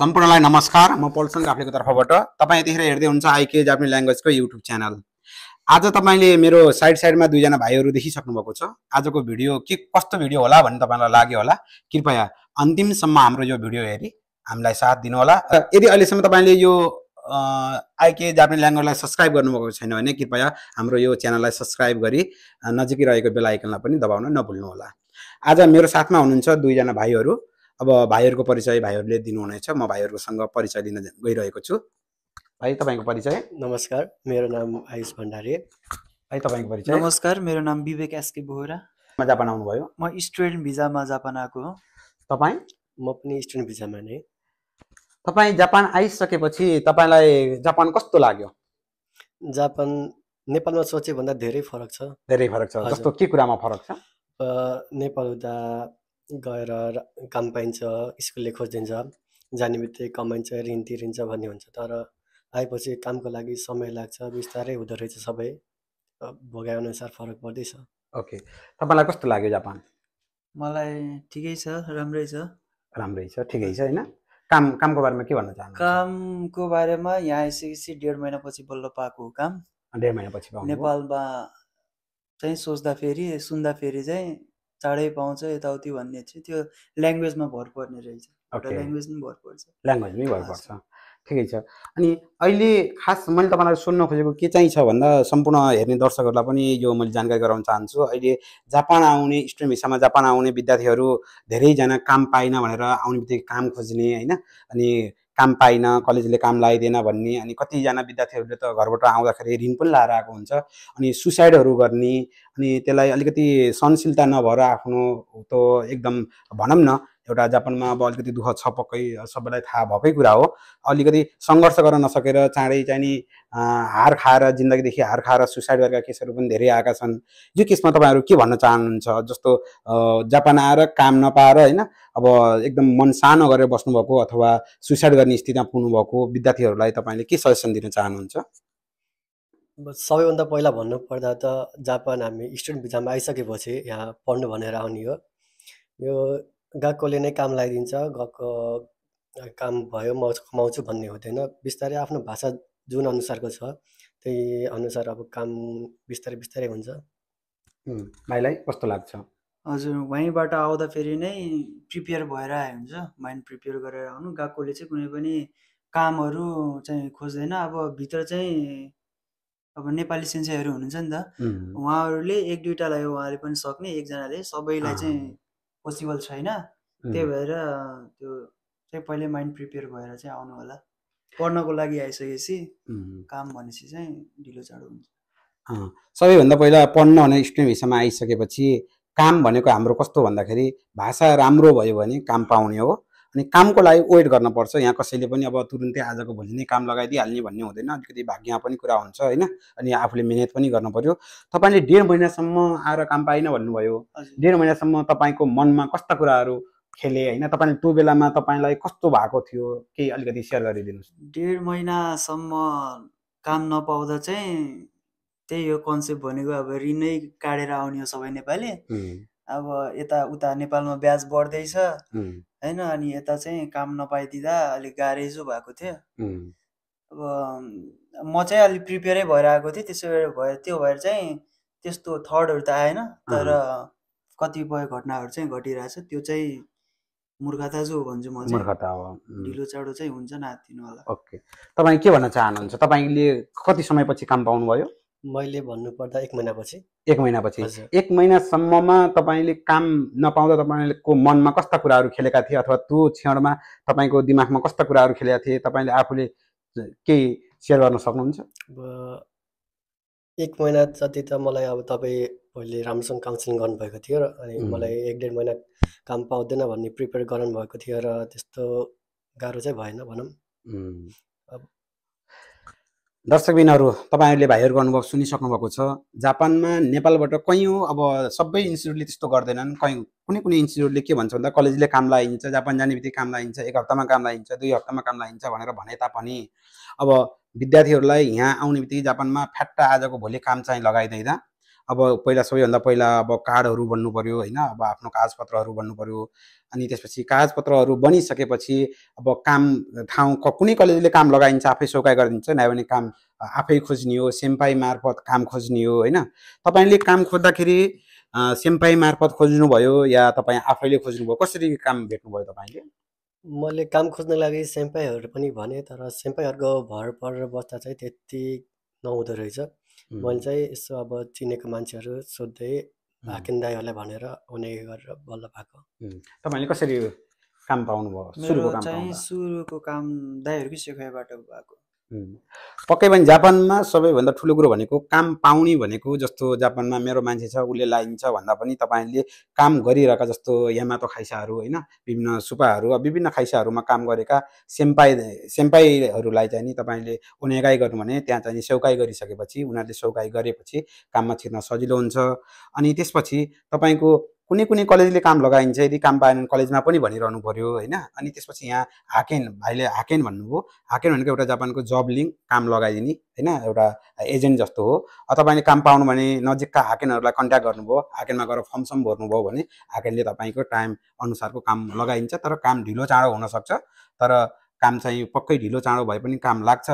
सम्पूर्णलाई नमस्कार। म पोल्सन काफ्लेको तर्फबाट तपाईं यतिखेर हेर्दै हुनुहुन्छ आइके जापानी ल्याङ्ग्वेजको युट्युब च्यानल। आज तपाईले मेरो साइडमा दुईजना भाइहरू देखिसक्नु भएको छ। आजको भिडियो के कस्तो भिडियो होला भन्ने तपाईलाई लाग्यो होला। कृपया अन्तिमसम्म हाम्रो यो भिडियो हेरी हामीलाई साथ दिनु होला। यदि अहिलेसम्म तपाईले यो आइके जापानी ल्याङ्ग्वेजलाई सब्स्क्राइब गर्नुभएको छैन भने कृपया हाम्रो यो च्यानललाई सब्स्क्राइब गरी नजिकै रहेको बेल आइकनलाई पनि दबाउन नभुल्नु होला। आज मेरो साथमा हुनुहुन्छ दुईजना भाइहरू। अब भाइहरूको परिचय भाइहरूले दिनुहुनेछ। म भाइहरूसँग परिचय दिन गइरहेको छु। भाइ तपाईको परिचय? नमस्कार, मेरो नाम आयुष भण्डारी। भाइ तपाईको परिचय? नमस्कार, मेरो नाम विवेक एसके बोहरा। म जापान आउनुभयो? म स्टुडेन्ट भिजामा जापान आएको हो। तपाई? म पनि स्टुडेन्ट भिजामा नै। तपाई जापान आइसकेपछि तपाईलाई जापान कस्तो लाग्यो? जापान नेपालमा सोचे भन्दा धेरै फरक छ। धेरै फरक छ। जस्तो के कुरामा फरक छ? नेपाल उता गएर काम पाइन्छ, स्कुलले खोजिदिन्छ, जाने बित्तिकै कमाइन्छ, ऋण तिरिन्छ भन्ने हुन्छ। तर आएपछि कामको लागि समय लाग्छ, बिस्तारै हुँदो रहेछ। सबै भोगाइ अनुसार फरक पर्दैछ। ओके, तपाईलाई कस्तो लाग्यो जापान? मलाई ठिकै छ, राम्रै छ। राम्रै छ, ठिकै छ हैन? कामको बारेमा के भन्न चाहनुहुन्छ? कामको बारेमा यहाँ आइसकेपछि 1.5 महिनापछि बल्ल पाएको हो काम। 1.5 महिनापछि पाउनु? नेपालमा चाहिँ सुन्दा फेरि चाहिँ चाँडै पाउँछ यताउति भन्ने थियो। त्यो ल्याङ्ग्वेजमा भर पर्ने रहेछ। ल्याङ्ग्वेजमै भर पर्छ। ल्याङ्ग्वेजमै भर पर्छ। ठिकै छ। अनि अहिले खास मैले तपाईलाई सोध्न खोजेको के चाहिँ छ भन्दा सम्पूर्ण हेर्ने दर्शकहरूलाई पनि यो मैले जानकारी गराउन चाहन्छु। अहिले जापान आउने स्टुडेन्ट भिसामा जापान आउने विद्यार्थीहरू धेरैजना काम पाइन भनेर आउने बित्तिकै काम खोज्ने हैन, अनि काम पाइन, कलेजले काम लगाइदिएन भन्ने, अनि कतिजना विद्यार्थीहरूले त घरबाट आउँदाखेरि ऋण पनि लाएर आएको हुन्छ, अनि सुसाइडहरू गर्ने, अनि त्यसलाई अलिकति सहनशीलता नभएर आफ्नो त एकदम भनौँ न एउटा जापानमा अब अलिकति दुःख छ, पक्कै सबैलाई थाहा भएकै कुरा हो। अलिकति सङ्घर्ष गर्न नसकेर चाँडै चाहिँ नि हार खाएर, जिन्दगीदेखि हार खाएर सुसाइड गरेका केसहरू पनि धेरै आएका छन्। यो केसमा तपाईँहरू के भन्न चाहनुहुन्छ? जस्तो जापान आएर काम नपाएर हैन, अब एकदम मन सानो गरेर बस्नुभएको अथवा सुसाइड गर्ने स्थितिमा पुग्नुभएको विद्यार्थीहरूलाई तपाईँले के सजेसन दिन चाहनुहुन्छ? सबैभन्दा पहिला भन्नुपर्दा त जापान हामी स्टुडेन्ट भिजामा आइसकेपछि यहाँ पढ्नु भनेर आउने हो। यो गएकोले नै काम लगाइदिन्छ, गएको काम भयो म कमाउँछु भन्ने हुँदैन। बिस्तारै आफ्नो भाषा जुन अनुसारको छ त्यही अनुसार अब काम बिस्तारै हुन्छ। भाइलाई कस्तो लाग्छ? हजुर, वहीँबाट आउँदा फेरि नै प्रिपेयर भएर आए हुन्छ। माइन्ड प्रिपेयर गरेर आउनु। गएकोले चाहिँ कुनै पनि कामहरू चाहिँ खोज्दैन। अब भित्र चाहिँ अब नेपाली सेन्सेहरू हुनुहुन्छ नि त, उहाँहरूले 1-2टालाई उहाँले पनि सक्ने, एकजनाले सबैलाई चाहिँ पोसिबल छैन। त्यही भएर त्यो चाहिँ पहिले माइन्ड प्रिपेयर भएर चाहिँ आउनु होला। पढ्नको लागि आइसकेपछि काम भनेपछि चाहिँ ढिलो चाँडो हुन्छ। सबैभन्दा पहिला पढ्न भने स्टुडेन्ट भिसामा आइसकेपछि काम भनेको हाम्रो कस्तो भन्दाखेरि भाषा राम्रो भयो भने काम पाउने हो। अनि कामको लागि वेट गर्न पर्छ। यहाँ कसैले पनि अब तुरुन्तै आजको भोलि नै काम लगाइदिइहाल्ने भन्ने हुँदैन। अलिकति भाग्यमा पनि कुरा हुन्छ हैन, अनि आफूले मेहनत पनि गर्न पर्यो। तपाईले 1.5 महिनासम्म आएर काम पाइन भन्नुभयो। 1.5 महिनासम्म तपाईको मनमा कस्ता कुराहरू खेले हैन? तपाईले त्यो बेलामा तपाईलाई कस्तो भएको थियो? केही अलिकति शेयर गरिदिनुस्। 1.5 महिनासम्म काम नपाउँदा चाहिँ त्यही हो कन्सेप्ट भनेको। अब ऋणै काटेर आउने हो सबै नेपाली। अब यता उता नेपालमा ब्याज बढ्दैछ हैन, अनि यता चाहिँ काम नपाइदिँदा अलिक गाह्रो भएको थियो। अब म चाहिँ अलिक प्रिपेयरै भएर आएको थिएँ। त्यो भएर चाहिँ त्यस्तो थर्डहरू त आएन, तर कतिपय घटनाहरू चाहिँ घटिरहेछ। त्यो चाहिँ मूर्खता जो भन्छु म चाहिँ। मूर्खता हो। ढिलो चाँडो चाहिँ हुन्छ, नातिनु होला। ओके, तपाईँ के भन्न चाहनुहुन्छ? तपाईले कति समयपछि काम पाउनुभयो? मैले भन्नुपर्दा 1 महिनापछि। 1 महिनापछि? 1 महिनासम्ममा तपाईले काम नपाउँदा तपाईको मनमा कस्ता कुराहरू खेलेका थिए, अथवा त्यो क्षणमा तपाईको दिमागमा कस्ता कुराहरू खेलेका थिए? तपाईले आफूले केही शेयर गर्न सक्नुहुन्छ? 1 महिना जति त मलाई अब तपाईँ पहिले राम्रोसँग काउन्सिलिङ गर्नुभएको थियो र अनि मलाई 1-1.5 महिना काम पाउँदैन भन्ने प्रिपेयर गराउनु भएको थियो र त्यस्तो गाह्रो चाहिँ भएन भनौँ। दर्शकबिनहरू, तपाईहरुले भाइहरुको अनुभव सुनिसक्नु भएको छ। जापानमा नेपालबाट कयौं अब सबै इन्स्टिट्युटले त्यस्तो गर्दैनन्। कुनै इन्स्टिट्युटले के भन्छ भन्दा कलेजले काम लगाइन्छ, जापान जाने बित्तिकै काम लगाइन्छ, 1 हप्तामा काम लगाइन्छ, 2 हप्तामा काम लगाइन्छ भनेर भने तापनि अब विद्यार्थीहरूलाई यहाँ आउने बित्तिकै जापानमा फ्याट्टा आजको भोलि काम चाहिँ लगाइदिँदा अब पहिला सबैभन्दा पहिला अब कार्डहरू बन्नु पर्यो होइन, अब आफ्नो कागजपत्रहरू बन्नु पर्यो। अनि त्यसपछि कागजपत्रहरू बनिसकेपछि अब काम ठाउँ कुनै कलेजले काम लगाइन्छ आफै सोकाइ गरिदिन्छ, नभए भने काम आफै खोज्ने हो, सेम्पाई मार्फत काम खोज्ने हो होइन। तपाईँले काम खोज्दाखेरि सेम्पाई मार्फत खोज्नुभयो या तपाईँ आफैले खोज्नुभयो, कसरी काम भेट्नुभयो तपाईँले? मैले काम खोज्न लागि सेम्पाईहरू पनि भने, तर सेम्पाईहरूको भर परेर बस्दा चाहिँ त्यति नहुँदो रहेछ। मैले चाहिँ यसो अब चिनेको मान्छेहरू सोध्दै हाकिम दाईहरूलाई भनेर हुने गरेर बल्ल भएको। तपाईँले कसरी काम पाउनुभयो? मेरो चाहिँ सुरुको काम दाईहरूकै सिकाइबाट भएको। पक्कै पनि जापानमा सबैभन्दा ठुलो कुरो भनेको काम पाउने भनेको, जस्तो जापानमा मेरो मान्छे छ उसले लाइन्छ भन्दा पनि तपाईँले काम गरिरहेका, जस्तो यामातो खाइसाहरू होइन, विभिन्न सुपाहरू विभिन्न खाइसाहरूमा काम गरेका सेम्पाईहरूलाई चाहिँ नि तपाईँले उनेगाई गर्नु भने त्यहाँ चाहिँ सेउकाई गरिसकेपछि उनीहरूले सेउकाई गरेपछि काममा छिर्न सजिलो हुन्छ। अनि त्यसपछि तपाईँको कुनै कुनै कलेजले काम लगाइन्छ, यदि काम पाएन कलेजमा पनि भनिरहनु पर्यो होइन। अनि त्यसपछि यहाँ हाकेन, भाइले हाकेन भन्नुभयो, हाकेन भनेको एउटा जापानको जब लिङ्क, काम लगाइदिने होइन, एउटा एजेन्ट जस्तो हो। तपाईँले काम पाउनु भने नजिकका हाकेनहरूलाई कन्ट्याक्ट गर्नुभयो, हाकेनमा गएर फर्मसम भर्नुभयो भने हाकेनले तपाईँको टाइम अनुसारको काम लगाइन्छ। तर काम ढिलो चाँडो हुनसक्छ, तर काम चाहिँ पक्कै ढिलो चाँडो भए पनि काम लाग्छ।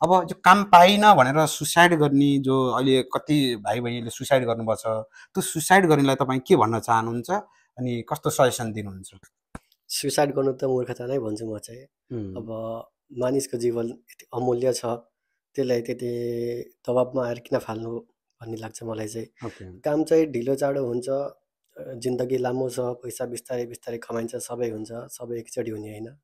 अब जो काम पाइन भनेर सुसाइड गर्ने, जो अहिले कति भाइ बहिनीले सुसाइड गर्नुपर्छ, त्यो सुसाइड गर्नेलाई तपाईँ के भन्न चाहनुहुन्छ अनि कस्तो सजेसन दिनुहुन्छ? सुसाइड गर्नु त मूर्खता नै भन्छु म चाहिँ। अब मानिसको जीवन यति अमूल्य छ, त्यसलाई त्यति दबाबमा आएर किन फाल्नु भन्ने लाग्छ मलाई चाहिँ। काम चाहिँ ढिलो चाँडो हुन्छ, जिन्दगी लामो छ, पैसा बिस्तारै बिस्तारै कमाइन्छ, सबै हुन्छ, सबै एकचोटि हुने होइन।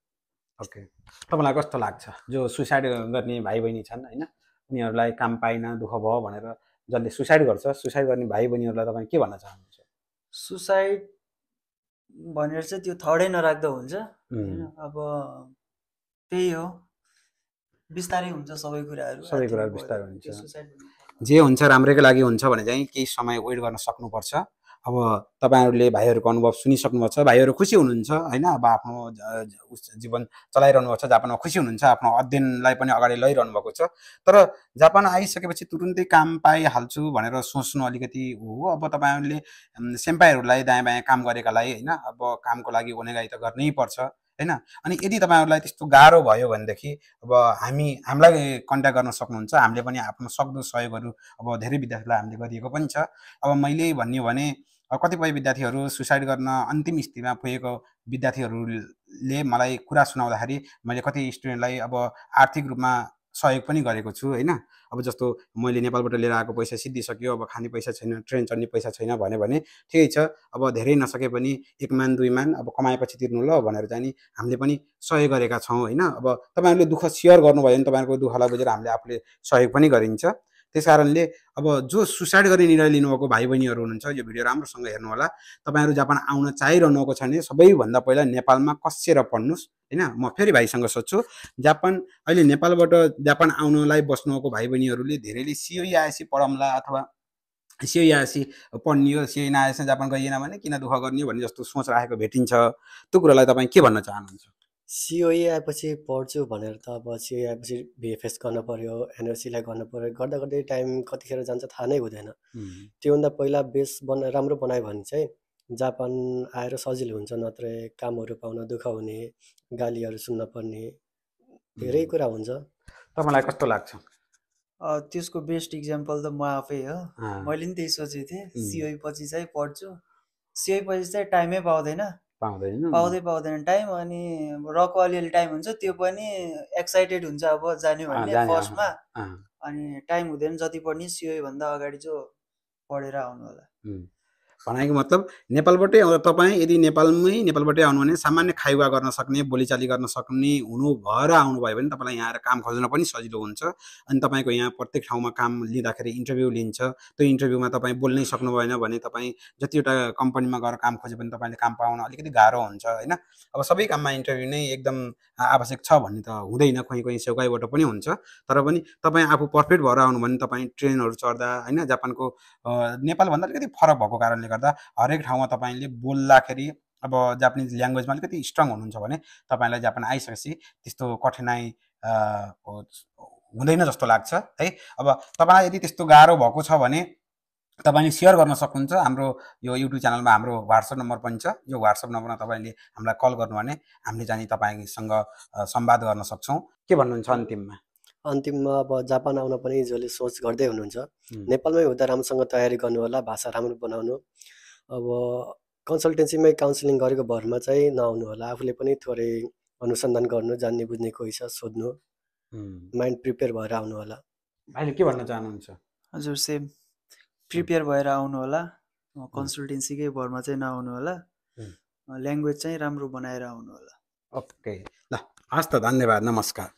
ओके, तपाईँलाई कस्तो लाग्छ जो सुसाइड गर्ने भाइ बहिनी छन् होइन, उनीहरूलाई काम पाइन दुःख भयो भनेर जसले सुसाइड गर्छ, सुसाइड गर्ने भाइ बहिनीहरूलाई तपाईँ के भन्न चाहनुहुन्छ? सुसाइड भनेर चाहिँ त्यो थर्डै नराख्दा हुन्छ होइन। अब त्यही हो, बिस्तारै हुन्छ सबै कुराहरू बिस्तारै हुन्छ। जे हुन्छ राम्रैको लागि हुन्छ भने चाहिँ केही समय वेट गर्न सक्नुपर्छ। अब तपाईँहरूले भाइहरूको अनुभव सुनिसक्नुभएको छ, भाइहरू खुसी हुनुहुन्छ होइन, अब आफ्नो जीवन चलाइरहनु भएको छ, जापानमा खुसी हुनुहुन्छ, आफ्नो अध्ययनलाई पनि अगाडि लैरहनु भएको छ। तर जापान आइसकेपछि तुरुन्तै काम पाइहाल्छु भनेर सोच्नु अलिकति हो। अब तपाईँहरूले सेम्पाईहरूलाई दायाँ बायाँ काम गरेकालाई होइन, अब कामको लागि उनेगाई त गर्नै पर्छ होइन। अनि यदि तपाईँहरूलाई त्यस्तो गाह्रो भयो भनेदेखि अब हामीलाई कन्ट्याक्ट गर्न सक्नुहुन्छ, हामीले पनि आफ्नो सक्दो सहयोगहरू अब धेरै विद्यार्थीलाई हामीले गरिएको पनि छ। अब मैले भन्यो भने कतिपय विद्यार्थीहरू सुसाइड गर्न अन्तिम स्थितिमा पुगेको विद्यार्थीहरूले मलाई कुरा सुनाउँदाखेरि मैले कति स्टुडेन्टलाई अब आर्थिक रूपमा सहयोग पनि गरेको छु होइन। अब जस्तो मैले नेपालबाट लिएर आएको पैसा सिद्धिसक्यो, अब खाने पैसा छैन, ट्रेन चढ्ने पैसा छैन भन्यो भने ठिकै छ, अब धेरै नसके पनि 1 मान 2 मान अब कमाएपछि तिर्नु ल भनेर चाहिँ नि हामीले पनि सहयोग गरेका छौँ होइन। अब तपाईँहरूले दुःख सेयर गर्नुभयो भने तपाईँहरूको दुःखलाई बुझेर हामीले आफूले सहयोग पनि गरिन्छ। त्यस कारणले अब जो सुसाइड गर्ने निर्णय लिनुभएको भाइ बहिनीहरू हुनुहुन्छ, यो भिडियो राम्रोसँग हेर्नु होला। तपाईँहरू जापान आउन चाहिरहनु भएको छ भने सबैभन्दा पहिला नेपालमा कसेर पढ्नुहोस् होइन। म फेरि भाइसँग सोध्छु, जापान अहिले नेपालबाट जापान आउनलाई बस्नुभएको भाइ बहिनीहरूले धेरैले सिओई आएपछि पढौँला अथवा सिओई आएपछि पढ्ने हो, सिओई नआएपछि जापान गइएन भने किन दुःख गर्ने भन्ने जस्तो सोच राखेको भेटिन्छ। त्यो कुरालाई तपाईँ के भन्न चाहनुहुन्छ? सिओई आएपछि पढ्छु भनेर त अब सिओई आएपछि बिएफएस गर्नु पर्यो, एनओसीलाई गर्नु पर्यो, गर्दा गर्दै टाइम कतिखेर जान्छ थाहा नै हुँदैन। त्योभन्दा पहिला बेस राम्रो बनायो भने चाहिँ जापान आएर सजिलो हुन्छ, नत्र कामहरू पाउन दुःख हुने, गालीहरू सुन्न पर्ने, धेरै कुरा हुन्छ। तपाईँलाई कस्तो लाग्छ? त्यसको बेस्ट इक्जाम्पल त म आफै हो। मैले नि त्यही सोचेको थिएँ, सिओई पछि चाहिँ पढ्छु, सिओई पछि चाहिँ टाइमै पाउँदैन टाइम। अनि रको अलिअलि टाइम हुन्छ, त्यो पनि एक्साइटेड हुन्छ अब जाने भन्ने फर्स्टमा, अनि टाइम हुँदैन। जति पढ्ने सिओई भन्दा अगाडि चाहिँ पढेर आउनु होला। भनेको मतलब नेपालबाटै तपाईँ यदि नेपालबाटै आउनु भने सामान्य खाइवा गर्न सक्ने, बोलीचाली गर्न सक्ने हुनु भएर आउनुभयो भने तपाईँलाई यहाँ आएर काम खोज्न पनि सजिलो हुन्छ। अनि तपाईँको यहाँ प्रत्येक ठाउँमा काम लिँदाखेरि इन्टरभ्यू लिन्छ, त्यो इन्टरभ्यूमा तपाईँ बोल्नै सक्नु भएन भने तपाईँ जतिवटा कम्पनीमा गएर काम खोजे पनि तपाईँले काम पाउन अलिकति गाह्रो हुन्छ होइन। अब सबै काममा इन्टरभ्यू नै एकदम आवश्यक छ भन्ने त हुँदैन, कहीँ सेउकाइबाट पनि हुन्छ। तर पनि तपाईँ आफू पर्फेक्ट भएर आउनु भने तपाईँ ट्रेनहरू चढ्दा होइन, जापानको नेपालभन्दा अलिकति फरक भएको कारणले गर्दा हरेक ठाउँमा तपाईँले बोल्दाखेरि अब जापानिज ल्याङ्ग्वेजमा अलिकति स्ट्रङ हुनुहुन्छ भने तपाईँलाई जापान आइसकेपछि त्यस्तो कठिनाइ हुँदैन जस्तो लाग्छ है। अब तपाईँलाई यदि त्यस्तो गाह्रो भएको छ भने तपाईँले सेयर गर्न सक्नुहुन्छ। हाम्रो यो युट्युब च्यानलमा हाम्रो WhatsApp नम्बर पनि छ। यो WhatsApp नम्बरमा तपाईँले हामीलाई कल गर्नु भने हामीले चाहिँ तपाईँसँग संवाद गर्न सक्छौँ। के भन्नुहुन्छ अन्तिममा? अन्तिममा अब जापान आउन पनि जसले सोच गर्दै हुनुहुन्छ नेपालमै हुँदा राम्रोसँग तयारी गर्नु होला, भाषा राम्रो बनाउनु। अब कन्सल्टेन्सीमै काउन्सिलिङ गरेको भरमा चाहिँ नआउनु होला, आफूले पनि थोरै अनुसन्धान गर्नु, जान्ने बुझ्ने कोही छ सोध्नु, माइन्ड प्रिपेयर भएर आउनु होला। भाइले के भन्न चाहनुहुन्छ? हजुर सेम प्रिपेयर भएर आउनु होला, कन्सल्टेन्सीकै भरमा चाहिँ नआउनु होला, ल्याङ्ग्वेज चाहिँ राम्रो बनाएर आउनु होला। ओके, ल हस् त, धन्यवाद, नमस्कार।